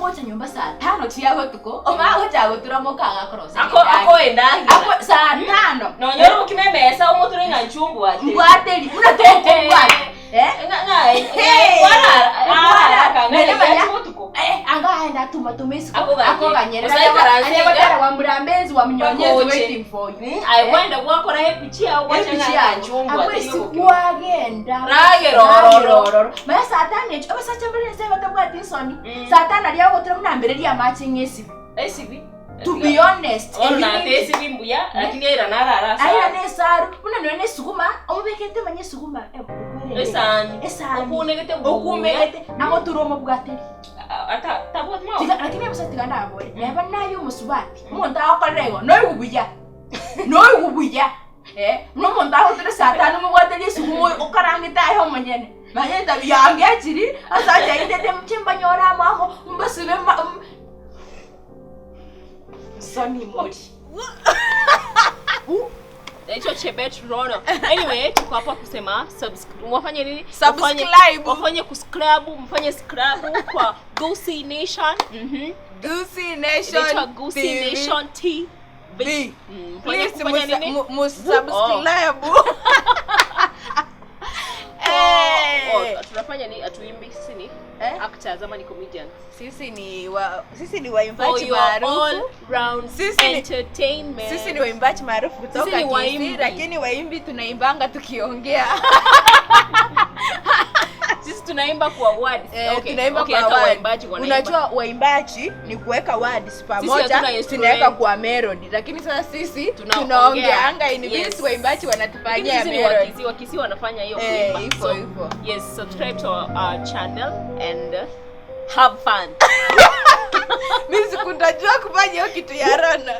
Ogocha nyomba saa tano chia botuko, omanye gocha gotura moka agakoroseria Ako endagera. akoendagera. Ako saa tano. Nonyore obokima emesa omoture ng'a inchuo mbwate. Mbwateri, buna tokobwata. Eh? Ng'a ng'a ng'a kwarara arara akang'aina Nere manya- riachi botuko. Eh, anga aenda atuma tuma isiko Akoganye- akoganyerera Gose aikaranse anya iga. gotera wa murambezi wa mnyonyezi Bakoche. waiting for you Mm, aye kwenda gwakora happy chiao gwacha Epichi ng'a yago. inchuo mbwate Akwesi obokima. kwagenda Ragera ororo. Ragera ororo manya saa tano echo abasacha mbare nse batabwati nsoni Mm. saa tano aria agotera buna mbereria amache ng'esibi Esibi. to be honest Bono ebi nate ninki? esibi mbuya lakini airane arare ase Airane esaru buna nonya na esuguma omobekerete manya esuguma eh, okwerende. Esani. Esani. Okunegete buya. Okumegete agotura omobwateri Ata tabwati mao. Tiga lakini abasacha tiga ndabore neba naye omosubati omonto agokorera igo noigwe buya noigwe buya eh, buna omonto agotura saa tano omobwateri esuguma okarangete aye omonyene manya etabi yange echiri ase achaitete inche mbanyore amo amo mbasibe mba Nsoni mori. Naitwa Chebet Rono. Anyway, tuko hapa kusema subscribe. Wafanye nini? Subscribe. Wafanye, wafanye kuscrub, mfanye scrub kwa Gusii Nation. Mhm. Gusii Nation Inaitwa Gusii TV. Nation TV. V. Mm, mfanye Please kufanya musa- nini? mu- musubscribe. Oh, Eh. oh, tunafanya nini? Atuimbi sisi ni Eh? actors ama ni comedians? Sisi ni wa, sisi ni For waimbaji your all maarufu. round Sisi ni- entertainment. Sisi ni waimbaji maarufu kutoka Sisi ni Kisii, waimbi. lakini waimbi tunaimbanga tukiongea. Sisi tunaimba kwa words. Eh, okay. tunaimba okay, kwa hata word. waimbaji wanaimba. Unajua waimbaji ni kuweka words pamoja, hatuna instrument. tunaweka kwa melody, lakini sasa sisi Tunaongea. tunaongeanga in Yes. yes. Waimbaji Lakini wanatufanyia sisi ni melody. Wakisii, Wakisii wanafanya hiyo Eh, kuimba. hivyo So, hivyo. yes, subscribe to our, our channel and uh, have fun. Mimi sikutajua kufanya hiyo kitu ya Rona.